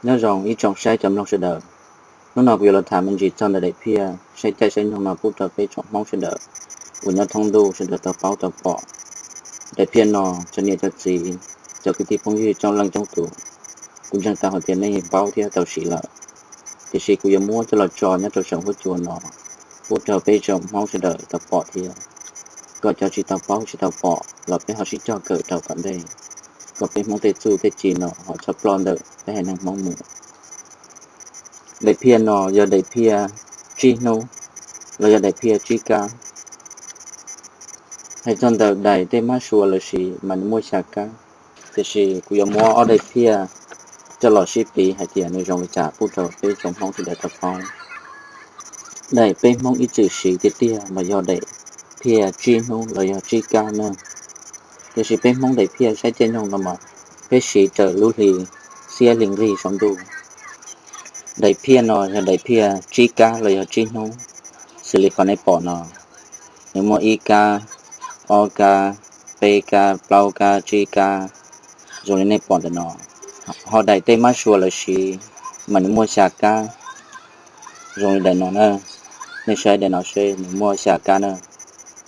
Nyob zoo ib tsoom saib cov mloog sawv daws. Hnub no kuv yuav los tham me ntsis txog ntawm daim phiaj saib caij saib nyoog no pub rau peb tsoom Hmoob sawv daws uas nyob thoob ntuj sawv daws tau paub tau pom. Daim phiaj no, cov niam cov txiv, cov kwv tij phooj ywg coob leej coob tus, kuv ntseeg tau hais tias nej yeej paub thiab tau siv lawm, tiam sis kuv yuav muab coj los tso nyob rau saum huab cua no pub rau peb tsoom Hmoob sawv daws tau pom thiab, kom cov tsis tau paub tsis tau pom los peb ho sib cog kawm rau tom ntej, kom peb Hmoob tej txuj tej ci no ho txhob ploj ntawm peb haiv neeg Hmoob mus. Daim phiaj no yog daim phiaj tsib hnub los yog daim phiaj tsib kab. Hais txog ntawm daim tej mab sua lawv siv mas nws muaj xya kab, tiam sis kuv yuav muab ob daim phiaj coj los sib piv hais tias nws zoo li cas pub rau peb tsoom Hmoob sawv daws tau paub. Daim peb Hmoob ib txwm siv tiag tiag mas yog daim phiaj tsib hnub los yog tsib kab na. Tiam sis peb Hmoob daim phiaj saib caij nyoog no mas peb siv raws lub hli xiab hli nqig saum ntuj. Daim phiaj no yog daim phiaj tsib kab los yog tsib hnub, xws li qhov nej pom no, nws muaj ib kab, ob kab, peb kab, plaub kab, tsib kab, zoo li nej pom ntawm no. Ho daim tej mab sua lawv siv mas nws muaj xya kab, zoo li daim no na. Nej saib daim no seb nws muaj xya kab na.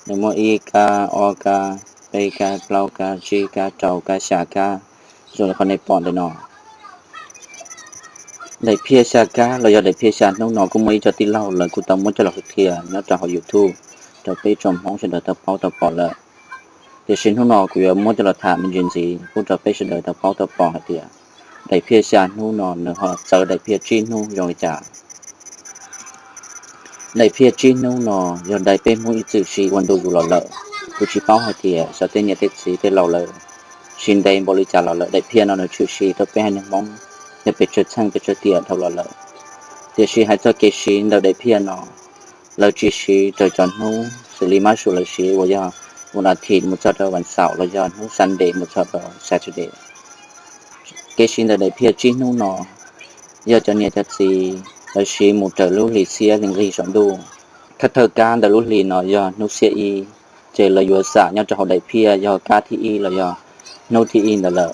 Nws muaj ib kab, ob kab, peb kab, plaub kab, tsib kab, rau kab, xya kab, zoo li qhov nej pom ntawm no. Daim phiaj xya kab los yog daim phiaj xya hnub no kuj muaj ib co tij laug lawv kuj tau muab coj los qhia nyob rau hauv YouTube rau peb tsoom Hmoob sawv daws tau paub tau pom lawm. Tiam sis hnub no kuv yuav muab coj los tham me ntsis ntxiv pub rau peb sawv daws tau paub tau pom hais tias daim phiaj xya hnub no nws ho txawv daim phiaj tsib hnub zoo li cas. Daim phiaj tsib hnub no yog daim peb Hmoob ib txwm siv ua ntu zus los lawm. Kuv tsis paub hais tias xyov tej niam tej txiv tej laus lawv siv ntev npaum li cas los lawm, daim phiaj no nws tshwm sim rau peb haiv neeg Hmoob yog pes tsawg txheej pes tsawg tiam dhau los lawm. Tiam sis hais txog kev siv ntawm daim phiaj no, lawv tsis siv raws cov hnub xws li mab sua lawv siv uas yog vas as thiv mus txog rau vas xaum los yog hnub Sunday mus txog rau Saturday. Kev siv ntawm daim phiaj tsib hnub no yog cov niam cov txiv lawv siv mus raws lub hli xiab hli nqig saum ntuj. Thawj thawj kab ntawm lub hli no yog hnub xiab ib, ces lawv yuav xam nyob rau hauv daim phiaj yog kab thib ib los yog hnub thib ib ntawd lawm.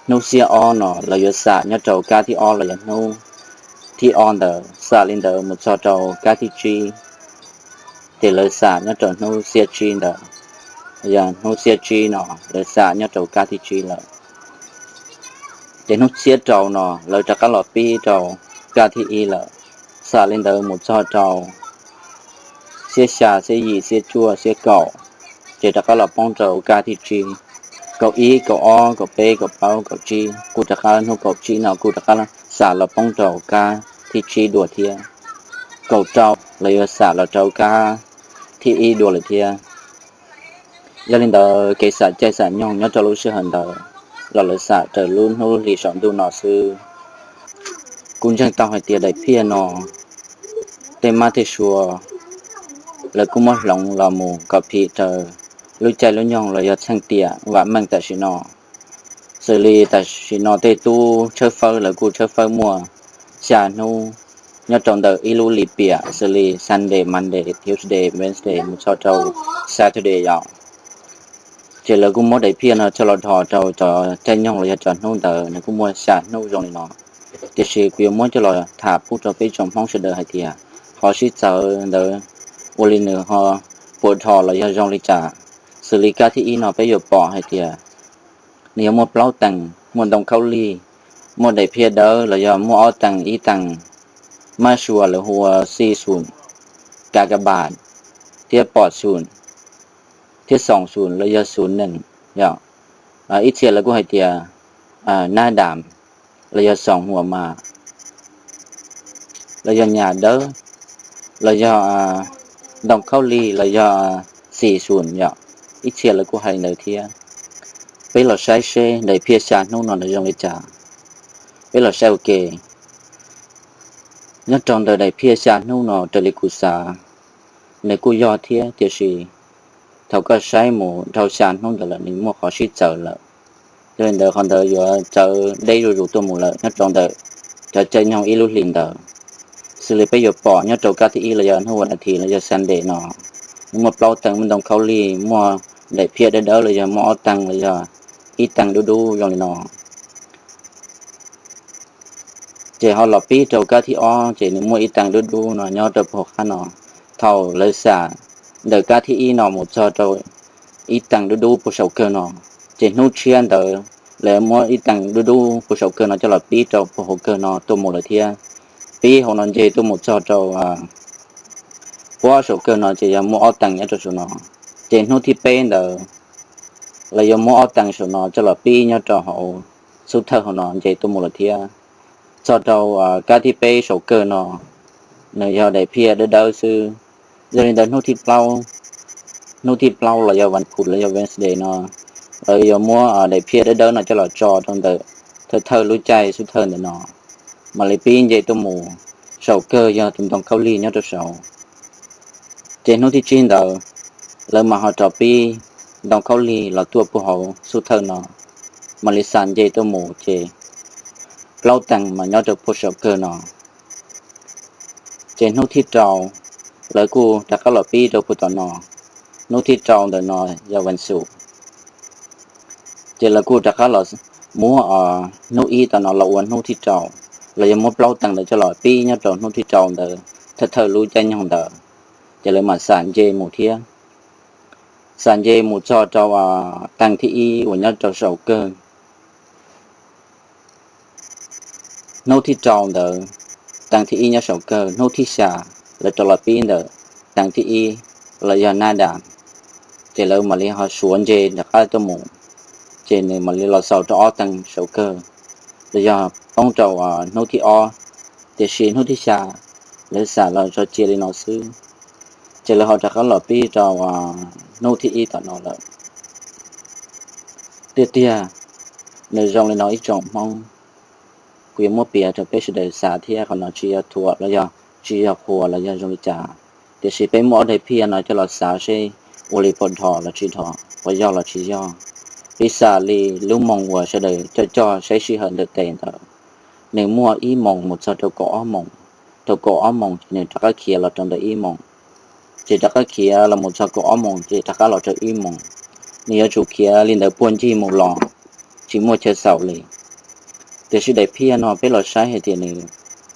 Hnub xiab ob no lawv yuav xam nyob rau kab thib ob los yog hnub thib ob ntawd, xam li ntawd mus txog rau kab thib tsib, ces lawv xam nyob rau hnub xiab tsib ntawd, yog hnub xiab tsib no lawv xam nyob rau kab thib tsib lawm. Ces hnub xiab rau no lawv rov qab los pib rau kab thib ib lawm, xam li ntawd mus txog rau xiab xya, xiab yim, xiab cuaj, xiab kaum, ces rov qab los poob rau kab thib tsib. Kaum ib, kaum ob, kaum peb, kaum plaub, kaum tsib, kuj rov qab hnub kaum tsib no kuj rov qab xam los poob rau kab thib tsib dua thiab. Kaum rau lawv yuav xam los rau kab thib ib dua lawm thiab. Yog li ntawd kev xam caij xam nyoog nyob rau lub sij hawm ntawd los lawv xam raws lub hnub lub hli saum ntuj no xwb. Kuv ntseeg tau hais tias daim phiaj no tej mab tej sua lawv kuj muab hloov los mus kom phim raws lub caij lub nyoog los yog txheej tiam vam meej tam sim no. Xws li tam sim no tej tub tshawb fawb lawv kuj tshawb fawb muaj xya hnub nyob rau ntawm ib lub lim piam xws li Sunday, Monday, Tuesday, Wednesday mus txog rau Saturday yom. Ces lawv kuj muab daim phiaj no coj los dhos rau cov caij nyoog los yog cov hnub ntawd nws kuj muaj xya hnub zoo li no. Tiam sis kuv yuav muab coj los tham pub rau peb tsoom Hmoob sawv daws hais tias qhov sib txawv ntawd ua li nws ho puas dhos los yog zoo li cas. Xws li kab thib ib no peb yuav pom hais tias nws yuav muaj plaub tees, muaj ntoo khaub lig, muaj daim phiaj dawb los yog muaj ob tees, ib tees mab sua lawv hu ua xi xum, ka ka bas, thiab pom xum, thiab xoom xum los yog xum nees yom. Ib txhia lawv kuj hais tias nab dam, los yog xoom huam mas, los yog nyam dawb, los yog ntoo khaub lig los yog xi xum yom. Ib txhia lawv kuj hais ntawd thiab. Peb los saib seb daim phiaj xya hnub no nws zoo li cas. Peb los saib ua ke. Nyob rau ntawm daim phiaj xya hnub no raws li kuv xav, nws kuj yog thiab, tiam sis thaum koj saib mus dhau xya hnub ntawd lawm nws muaj qhov sib txawv lawm. Yog li ntawd qhov ntawd yuav txawv deb zuj zus tuaj mus lawm nyob rau ntawm cov caij nyoog ib lub hlis ntawd. Xws li peb yuav pom nyob rau kab thib ib los yog hnub vas as thiv los yog Sunday no, nws muaj plaub tees, muaj ntoo khaub lig, muaj daim phiaj dawb dawb los yog muaj ob tees los yog ib tees dub dub zoo li no. Ces ho los pib rau kab thib ob ces nws muaj ib teev dub dub no nyob rau puag qab no. Thaum lawv xam ntawm kab thib ib no mus txog rau ib teev dub dub puag saum kawg no, ces hnub tshiab ntawd lawv muab ib teev dub dub puag saum kawg no coj los pib rau puag hauv kawg no tuaj mus lawm thiab. Pib hauv no nce tuaj mus txog rau puag saum kawg no ces yog muaj ob teev nyob rau saum no. Ces hnub thib peb ntawd lawv yuav muab ob teev saum no coj los pib nyob rau hauv xub thawj hauv no nce tuaj mus lawm thiab. Txog rau kab thib peb saum kawg no, nws yog daim phiaj dawb dawb xwb. Yog li ntawd hnub thib plaub, hnub thib plaub los yog vas phuv los yog Wednesday no, lawv yuav muab daim phiaj dawb dawb no coj los tso rau ntawm thawj thawj lub caij xub thawj ntawm no, mam li pib nce tuaj mus saum kawg yog tus ntoo khaub lig nyob rau saud. Ces hnub thib tsib ntawd lawv mam ho rov pib ntoo khaub lig los tuaj puag hauv xub thawj no, mam li xam nce tuaj mus ces plaub teev mas nyob rau puag saum kawg no. Ces hnub thib rau lawv kuj rov qab los pib rau puag tom no. Hnub thib rau ntawm no yog vas xuv, ces lawv kuj rov qab los muab hnub ib tom no los ua hnub thib rau. Lawv yuav muab plaub teev ntawd coj los pib nyob rau hnub thib rau ntawd thawj thawj lub caij nyoog ntawd, ces lawv mam xam nce mus thiab. Xam nce mus txog rau teev thib ib uas nyob rau saum kawg. Hnub thib rau ntawd teev thib ib nyob saum kawg, hnub thib xya lawv rov los pib ntawm teev thib ib los yog nada, ces lawv mam li ho suav nce rov qab tuaj mus, ces nws mam li los xaus rau ob teev saum kawg, los yog poob rau hnub thib ob. Tiam sis hnub thib xya lawv xam los tso cia li no xwb, ces lawv ho rov qab los pib rau hnub thib ib tom no lawm. Tiag tiag, nws zoo li no ib tsoom Hmoob, kuv yuav muab piav rau peb sawv daws xav thiab, qhov no tsis yog thuam los yog tsis yog qhuas los yog zoo li cas, tiam sis peb muab ob daim phiaj no coj los xav seb ua li puas dhos los tsis dhos, puas yog los tsis yog. Piv xam li lub moos uas sawv daws coj coj saib sij hawm ntawm tes ntawd, nws muaj ib moos mus txog rau kaum ob moos, rau kaum ob moos ces nws rov qab khiav los rau ntawm ib moos, ces rov qab khiav los mus txog kaum ob moos ces rov qab los rau ib moos. Nws yuav tsum khiav li ntawd puag ncig mus los, tsis muaj chaw xaus li. Tiam sis daim phiaj no peb los saib hais tias nws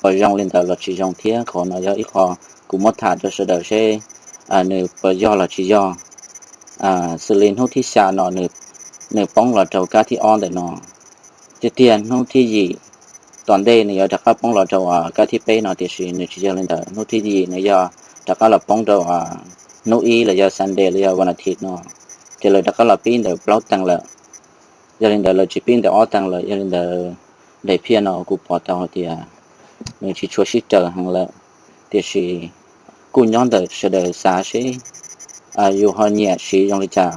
puas zoo li ntawd los tsis zoo thiab, qhov no yog ib qho kuv muab tham rau sawv daws seb nws puas yog los tsis yog. Xws li hnub thib xya no nws poob los rau kab thib ob ntawm no. Tiag tiag hnub thib yim tom ntej nws yuav rov qab poob los rau kab thib peb no, tiam sis nws tsis yog li ntawd. Hnub thib yim nws yog rov qab los poob rau hnub ib los yog Sunday los yog vas as thiv no, ces lawv rov qab los pib ntawm plaub teev lawm. Yog li ntawd lawv tsis pib ntawm ob teev lawm. Yog li ntawd daim phiaj no kuv pom tau hais tias nws tsis tshua sib raws heev lawm, tiam sis kuj nyob ntawm sawv daws xav seb yus ho nyiam siv zoo li cas.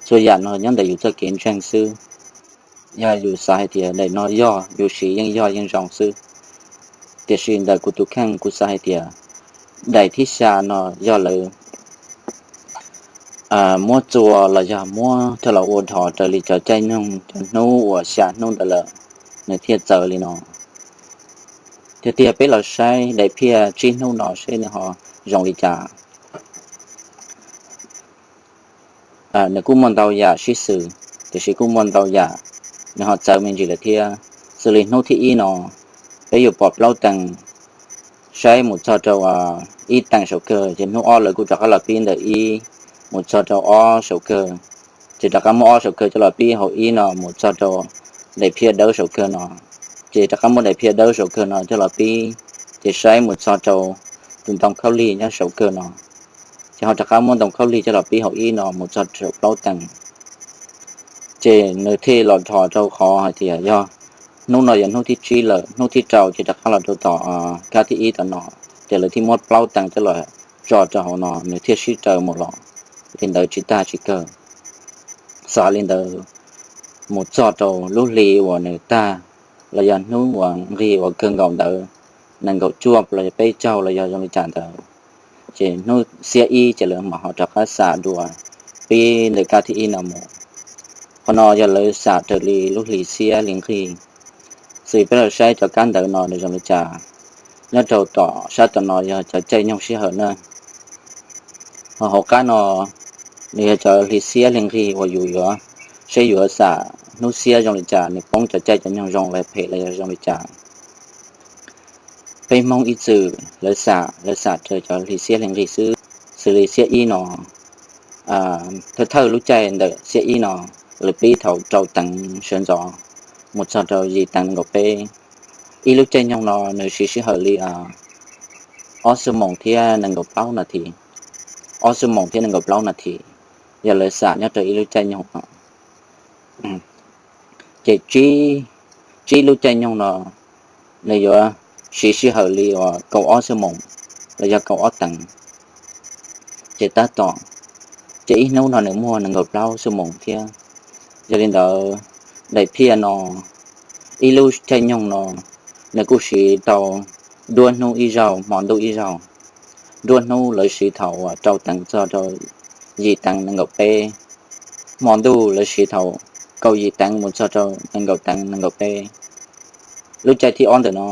Txhua yam no nyob ntawm yus txoj kev ntseeg xwb. Yog yus xav hais tias daim no yog yus siv yeej yog yeej zoo xwb. Tiam sis ntawm kuv tus kheej kuv xav hais tias daim thib xya no yog lawv muab txua los yog muab rau los ua dhos raws li cov caij nyoog cov hnub uas xya hnub ntawd lawm, nws thiaj txawv li no. Tiag tiag peb los saib daim phiaj tsib hnub no seb nws ho zoo li cas. Nws kuj muaj ntau yam sib xws, tiam sis kuj muaj ntau yam nws ho txawv me ntsis lawm thiab. Xws li hnub thib ib no, peb yuav pom plaub teev saib mus txog rau ib teev saum kawg, ces hnub ob lawv kuj rov qab los pib ntawm ib mus txog rau ob saum kawg, ces rov qab muab ob saum kawg coj los pib hauv ib no mus txog rau daim phiaj dawb saum kawg no, ces rov qab muab daim phiaj dawb saum kawg no coj los pib, ces saib mus txog rau tus ntoo khaub lig nyob saum kawg no, ces ho rov qab muab ntoo khaub lig coj los pib hauv ib no mus txog rau plaub teev. Ces nws thiaj los dhos rau qhov hais tias yog hnub no yog hnub thib tsib lawm, hnub thib rau ces rov qab los rau tom kab thib ib tom no, ces lawv thiaj muab plaub teev coj los tso rau hauv no nws thiaj sib raws mus los li ntawd tsis tag tsis kawg. Xav li ntawd mus txog rau lub hli uas nws tag los yog hnub uas nqig uas kawg nkaus ntawd, nees nkaum cuaj los yog peb caug los yog zoo li cas ntawd, ces hnub xiab ib ces lawv mam ho rov qab xam dua pib ntawm kab thib ib no mus. Qhov no yog lawv xam raws li lub hli xiab hli nqig. Xws peb los saib cov kab ntawv no nws zoo li cas, nyob rau tom sab tom no yog cov caij nyoog sij hawm na. Ho hauv qab no nws yog cov hli xiab hli nqig uas yus yuav saib yuav xam hnub xiab zoo li cas, nws poob cov caij cov nyoog zoo los phem los yog zoo li cas. Peb Hmoob ib txwm lawv xam, lawv xam raws cov hli xiab hli nqig xwb. Xws li xiab ib no, thawj thawj lub caij ntawm xiab ib no, lawv pib thaum rau teev sawv ntxov mus txog rau yim teev nees nkaum peb. Ib lub caij nyoog no nws siv sij hawm li ob xuab moos thiab nees nkaum plaub nas this, ob xuab moos thiab nees nkaum plaub nas this, yog lawv xam nyob rau ib lub caij nyoog no. Ces tsib lub caij nyoog no nws yuav siv sij hawm li uas kaum ob xuab moos los yog kaum ob teev. Ces tab tom, ces ib hnub no nws muaj nees nkaum plaub xuab moos thiab. Yog li ntawd, daim phiaj no, ib lub caij nyoog no nws kuj siv tau nruab hnub ib zaug hmo ntuj ib zaug. Nruab hnub lawv siv thaum uas rau teev txog rau yim teev nees nkaum peb, hmo ntuj lawv siv thaum kaum yim teev mus txog rau nees nkaum teev nees nkaum peb. Lub caij thib ob ntawm no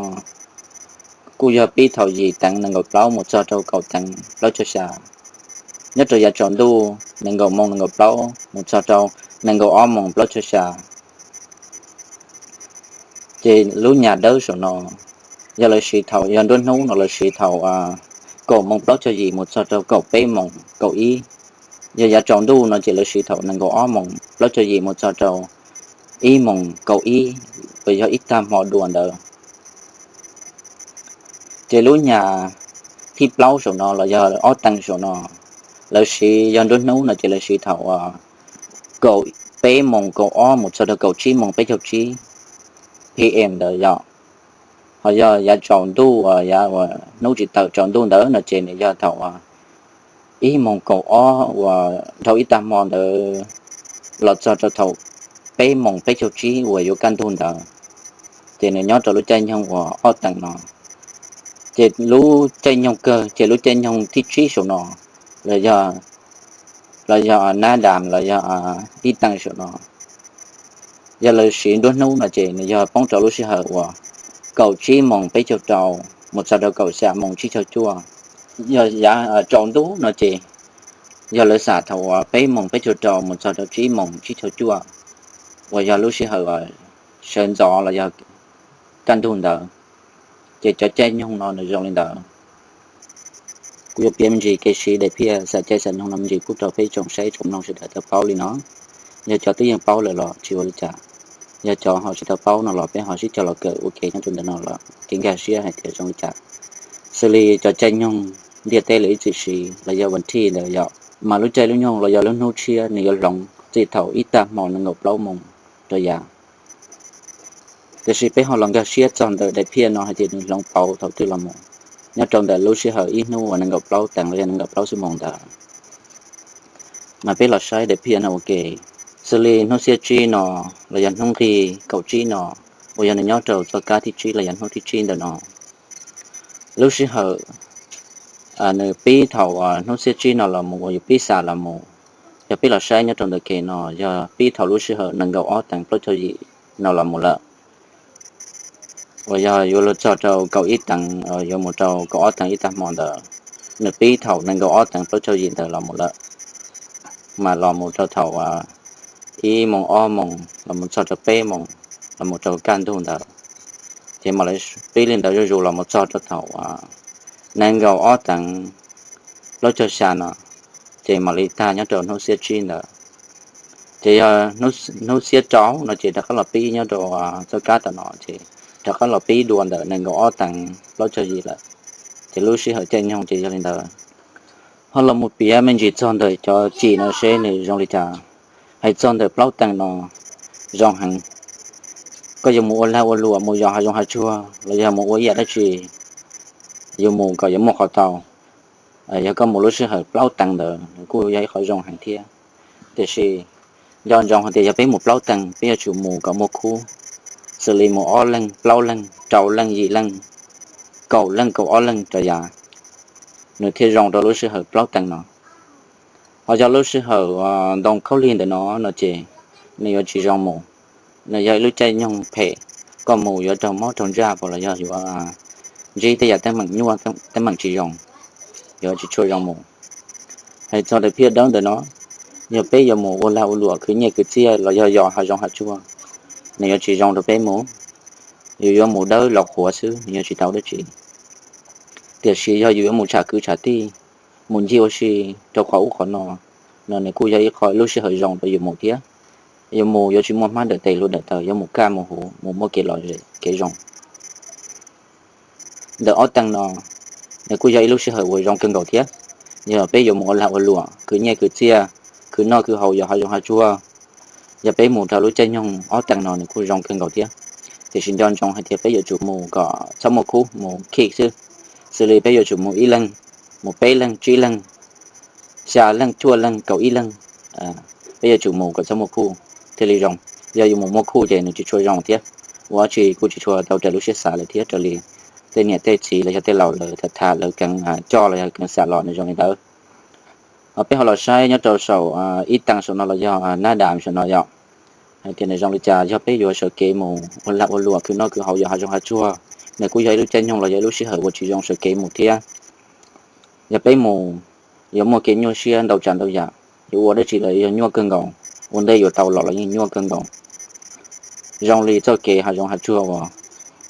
kuj yog pib thaum yim teev nees nkaum plaub mus txog rau kaum teev plaub caug xya. Nyob rau yav tsaus ntuj nees nkaum moos nees nkaum plaub mus txog rau nees nkaum ob moos plaub caug xya. Ces lub nyas dawb saum no yog lawv siv thaum, yog nruab hnub no lawv siv thaum kaum moos plaub caug yim mus txog rau kaum peb moos kaum ib. Yog yav tsaus ntuj no ces lawv siv thaum nees nkaum ob moos plaub caug yim mus txog rau ib moos kaum ib, uas yog ib tag hmo dua ntawd. Ces lub nyas thib plaub saum no los yog ob teev saum no, lawv siv, yog nruab hnub no ces lawv siv thaum kaum peb moos kaum ob mus txog rau kaum tsib moos peb caug tsib P M ntawd yog. Ho yog yav tsaus ntuj uas yav uas hnub tsis tawm tsaus ntuj ntawd no ces nws yog thaum ib moos kaum ob uas dhau ib tag hmo ntawd los txog rau thaum peb moos peb caug tsib uas yuav kaj ntug ntawd. Ces nws nyob rau lub caij nyoog uas ob teev no. Ces lub caij nyoog kawg ces lub caij nyoog thib tsib saum no, los yog, los yog nab dam los yog ib teev saum no, yog lawv siv nruab hnub no ces nws yog poob rau lub sij hawm uas kaum tsib moos peb caug rau mus txog rau kaum xya moos tsib caug cuaj. Yog yav tsaus ntuj no ces yog lawv xam thaum uas peb moos peb caug rau mus txog rau tsib moos tsib caug cuaj, uas yog lub sij hawm sawv ntxov los yog kaj ntug ntawd. Ces cov caij nyoog no nws zoo li ntawd. Kuv yuav piav me ntsis kev siv daim phiaj xam caij xam nyoog no me ntsis pub rau peb tsoom saib tsoom mloog sawv daws tau paub li no. Yog cov twb yeej paub lawm los tsis ua li cas, yog cov ho tsis tau paub no los peb ho sib cog los kawm ua ke nyob rau ntawm no los kev nkag siab hais tias zoo li cas. Xws li cov caij nyoog ntiaj teb lawv ib txwm siv los yog vas thij ntawd yog, mas lub caij lub nyoog los yog lub hnub tshiab nws yuav hloov txij thaum ib tag hmo nees nkaum plaub moos rau yav. Tiam sis peb ho los nkag siab txog ntawm daim phiaj no hais tias nws hloov pauv thaum twg los mus, nyob rau ntawm lub sij hawm ib hnub uas nees nkaum plaub teev los yog nees nkaum plaub xuab moos ntawd. Mas peb los saib daim phiaj no ua ke. Xws li hnub xiab tsib no los yog hnub nqi kaum tsib no, uas yog nws nyob rau txoj kab thib tsib los yog hnub thib tsib ntawm no, lub sij hawm nws pib thaum hnub xiab tsib no los mus uas yus pib xam los mus. Yog peb los saib nyob rau ntawm ke no yog pib thaum lub sij hawm nees nkaum ob teev plaub caug yim no los mus lawm, uas yog yuav luag txog rau kaum ib teev, yuav mus rau kaum ob teev ib tag hmo ntawd, nws pib thaum nees nkaum ob teev plaub caug yim ntawd los mus lawm, mas los mus rau thaum ib moos ob moos los mus txog rau peb moos los mus rau kaj ntug ntawd. Ces mam li pib li ntawd zuj zus los mus txog rau thaum nees nkaum ob teev plaub caug xya no, ces mam li tag nyob rau hnub xiab tsib ntawd. Ces yog hnub xiab rau no ces rov qab los pib nyob rau txoj kab tam no ces rov qab los pib dua ntawm nees nkaum ob teev plaub caug yim lawm. Ces lub sij hawm caij nyoog ces yog li ntawd. Ho los mus piav me ntsis txog ntawm cov cim no seb nws zoo li cas. Hais txog ntawm plaub teev no zoo heev. Koj yuav mus ua lag ua luam, mus yos hav zoov hav tsuag los yog mus ua ib yam dab tsi, yuav mus kom yuav muaj qhov tau. Yog koj mus lub sij hawm plaub teev ntawd nws kuj yog ib qhov zoo heev thiab. Tiam sis nco ntsoov hais tias yog peb mus plaub teev peb yuav tsum mus kom muaj khub, xws li mus ob leeg plaub leeg rau leej yim leej kaum leej kaum ob leeg rau yav, nws thiaj zoo rau lub sij hawm plaub teev no. Ho yog lub sij hawm ntoo khaub lig ntawm no no ces nws yuav tsis zoo mus. Nws yog ib lub caij nyoog phem, koj mus yuav raug mob raug ntsaj los yog yuav ntsib tej yam teeb meem nyuaj teeb meem tsis zoo, yuav tsis tshua zoo mus. Hais txog daim phiaj dawb ntawm no, yog peb yuav mus ua lag ua luam khwv nyiaj khwv txiaj los yog yos hav zoov hav tsuag, nws yuav tsis zoo rau peb mus. Yus yuav mus dawb los qhuav xwb, nws yuav tsis tau dab tsi. Tiam sis yog yus yuav mus tsham kwv tsham tij, mus ncig ua si rau qhov ub qhov no, no nws kuj yog ib qho lub sij hawm zoo rau yus mus thiab. Yuav mus yuav tsis muaj hmab dawm tes hlua dawm taw, yuav mus kaj mus huv, mus muaj kev lom zem kev zoo. Ntawm ob teeg no, nws kuj yog ib lub sij hawm uas zoo kawg nkaus thiab. Yog peb yuav mus ua lag ua luam, khwv nyiaj khwv txiaj, khwv noj khwv haus yos hav zoov hav tsuag, yog peb mus rau lub caij nyoog ob teeg no nws kuj zoo kawg nkaus thiab. Tiam sis nco ntsoov hais tias peb yuav tsum mus kom txhob muaj khub, mus khij xwb. Xws li peb yuav tsum mus ib leeg, mus peb leeg, tsib leeg, xya leej, cuaj leeg, kaum ib leeg, peb yuav tsum mus kom txhob muaj khub thiaj li zoo. Yog yuav mus muaj khub ces nws tsis tshua zoo thiab, ua tsi kuj tsis tshua tau raws lub siab xav lawm thiab. Raws li tej niam tej txiv los yog tej laus lawv tham tham lawv kheev coj los yog kheev xam los nws zoo li ntawd. Peb ho los saib nyob rau saum ib teeg saum no los yog nab dam saum no yom, hais tias nws zoo li cas. Yog peb yuav sawv kev mus ua lag ua luam, khwv noj khwv haus yos hav zoov hav tsuag, nws kuj yog ib lub caij nyoog los yog ib lub sij hawm uas tsis zoo sawv kev mus thiab. Yog peb mus, yuav muaj kev nyuaj siab ntau tsav ntau yam, yuav ua dab tsi los yog nyuaj kawg nkaus, ua ntej yuav tau los los yeej nyuaj kawg nkaus. Zoo li txoj kev hav zoov hav tsuag uas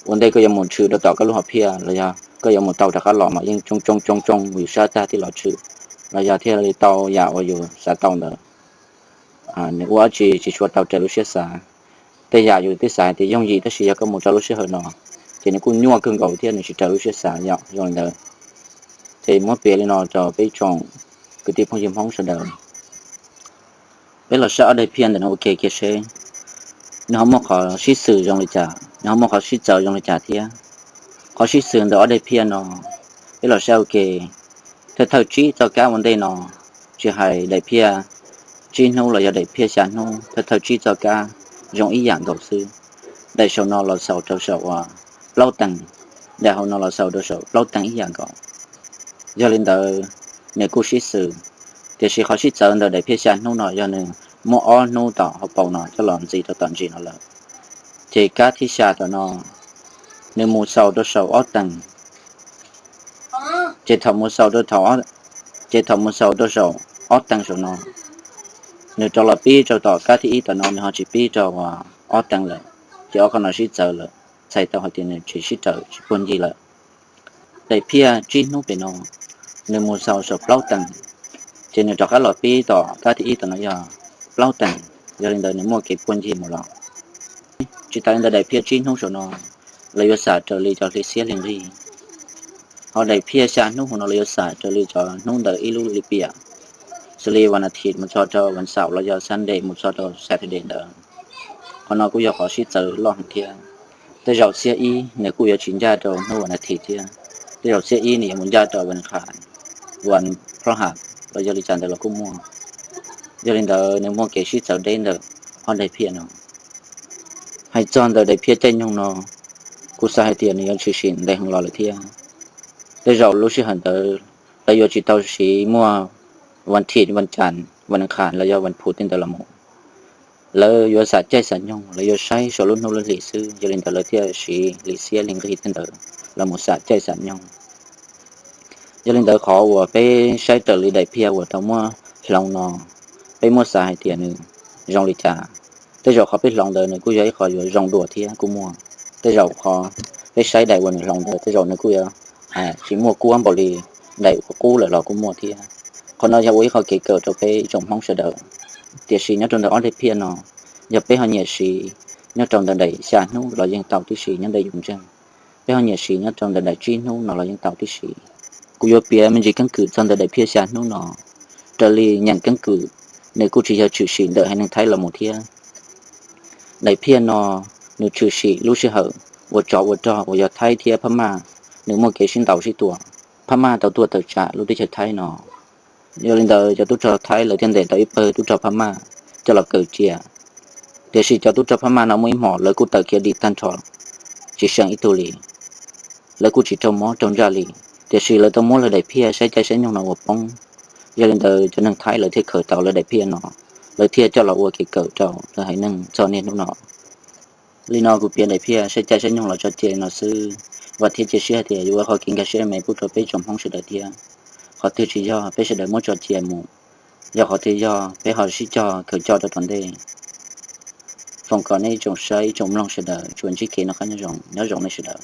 ua ntej koj yuav mus tshwm rau tom koj lub hom phiaj los yog koj yuav mus tau rov qab los mas yeej tsoo tsoo tsoo tsoo yus sab tag thiaj los tshwm, los yog thiaj li tau yam uas yus xav tau ntawd. Nws ua tsi tsis tshua tau raws lub siab xav. Tej yam yus twb xav tias yooj yim tab sis yog koj mus rau lub sij hawm no ces nws kuj nyuaj kawg nkaus thiab nws tsis raws lub siab xav yom, zoo li ntawd. Ces muab piav li no rau peb tsoom kwv tij phooj ywg Hmoob sawv daws, peb los saib ob daim phiaj ntawm no ua ke kiag seb nws ho muaj qhov sib xws zoo li cas, nws ho muaj qhov sib txawv zoo li cas thiab. Qhov sib xws ntawm ob daim phiaj no, peb los saib ua ke. Thawj thawj tsib txoj kab ua ntej no, tsis hais daim phiaj tsib hnub los yog daim phiaj xya hnub, thawj thawj tsib txoj kab zoo ib yam nkaus xwb. Daim saum no los xaus rau saum uas plaub teeg, daim hauv no los xaus rau saum plaub teeg ib yam nkaus. Yog li ntawd, nws kuj sib xws, tiam sis qhov sib txawv ntawm daim phiaj xya hnub no yog nws muab ob hnub tom hauv paus no coj los ntxiv rau tom ntsis no lawm, ces kab thib xya tom no nws mus xaus rau saum ob teeg. Ces thaum mus xaus rau thaum, ces thaum mus xaus rau saum ob teeg saum no, nws rov los pib rau tom kab thib ib tom no nws ho tsis pib rau ob teeg lawm, ces ob qho no sib txawv lawm, txhais tau hais tias nws tsis sib raws tsis puag ncig lawm. Daim phiaj tsib hnub pem no, nws mus xaus saum plaub teeg, ces nws rov qab los pib tom kab thib ib tom no yog plaub teeg, yog li ntawd nws muaj kev puag ncig mus los. Tsis tas li ntawd daim phiaj tsib hnub saum no, lawv yuav xam raws li cov hli xiab hli nqig. Ho daim phiaj xya hnub hauv no lawv yuav xam raws li cov hnub ntawm ib lub lim piam, xws li vas as thiv mus txog rau vas xaum los yog Sunday mus txog rau Saturday ntawd. Qhov no kuj yog qhov sib txawv loj heev thiab. Tej zaum xiab ib nws kuj yuav tsis ncaj rau hnub vas as thiv thiab. Tej zaum xiab ib nws yuav mus ncaj rau vas qhas, vas plob ham los yog li cas ntawd los kuj muaj. Yog li ntawd nws muaj kev sib txawv deb ntawm ob daim phiaj no. Hais txog ntawm daim phiaj caij nyoog no, kuv xav hais tias nws yuav tshwm sim ntev heev los lawm thiab. Tej zaum lub sij hawm ntawd lawv yuav tsis tau siv muaj vas thiv, vas cas, vas qhas los yog vas phuv tej ntawd los mus. Lawv yuav xam caij xam nyoog, lawv yuav saib saum lub hnub lub hlis xwb, yog li ntawd lawv thiaj siv hli xiab hli nqig tej ntawd los mus xam caij xam nyoog. Yog li ntawd qhov uas peb saib raws li daim phiaj uas tau muab hloov no, peb muab xav hais tias nws zoo li cas. Tej zaum qhov peb hloov ntawd nws kuj yog ib qho yuav zoo dua thiab kuj muaj. Tej zaum qhov peb saib daim uas nws hloov ntawd tej zaum nws kuj yuav tsis muaj kuab npaum li daim uas qub lawm los kuj muaj thiab. Qhov no yog ua ib qho kev kawm rau peb tsoom Hmoob sawv daws. Tiam sis nyob rau ntawm ob daim phiaj no, yog peb ho nyiam siv nyob rau ntawm daim xya hnub los yeej tau tib si nyob ntawm yus ntseeg. Peb ho nyiam siv nyob rau ntawm daim tsib hnub no los yeej tau tib si. Kuv yuav piav me ntsis keeb kwm txog ntawm daim phiaj xya hnub no. Raws li nyeem keeb kwm, nws kuj tsis yog tshwm sim ntawm haiv neeg Thaib los mus thiab. Daim phiaj no nws tshwm sim lub sij hawm uas tsov ua rog uas yog Thaib thiab Phab Maj nws muaj kev sib ntaus sib tua, Phab Maj tau tuaj tawm tsam lub teb chaws Thaib no. Yog li ntawd cov tub rog Thaib lawv thiaj ntes tau ib pawg tub rog Phab Maj coj los kaw cia. Tiam sis cov tub rog Phab Maj no muaj ib hmos lawv kuj tawm khiav dim tag nrho, tsis seem ib tug li. Lawv kuj tsis raug mob raug ntsaj li, tiam sis lawv tau muab lawv daim phiaj saib caij saib nyoog no ua poob. Yog li ntawd cov neeg Thaib lawv thiaj khaws tau lawv daim phiaj no, lawv thiaj coj los ua kev kawm rau lawv haiv neeg txog niaj hnub no. Li no kuv piav daim phiaj saib caij saib nyoog los tso cia li no xwb, vam thiab cia siab hais tias yuav ua qhov kev nkag siab me pub rau peb tsoom Hmoob sawv daws thiab. Qhov twg tsis yog peb sawv daws muab tso cia mus, yog qhov twg yog peb ho sib cog khaws coj rau tom ntej. Foom kom nej ib tsoom saib ib tsoom mloog sawv daws tsuas ntsib kev noj qab nyob zoo, nyob zoo nej sawv daws.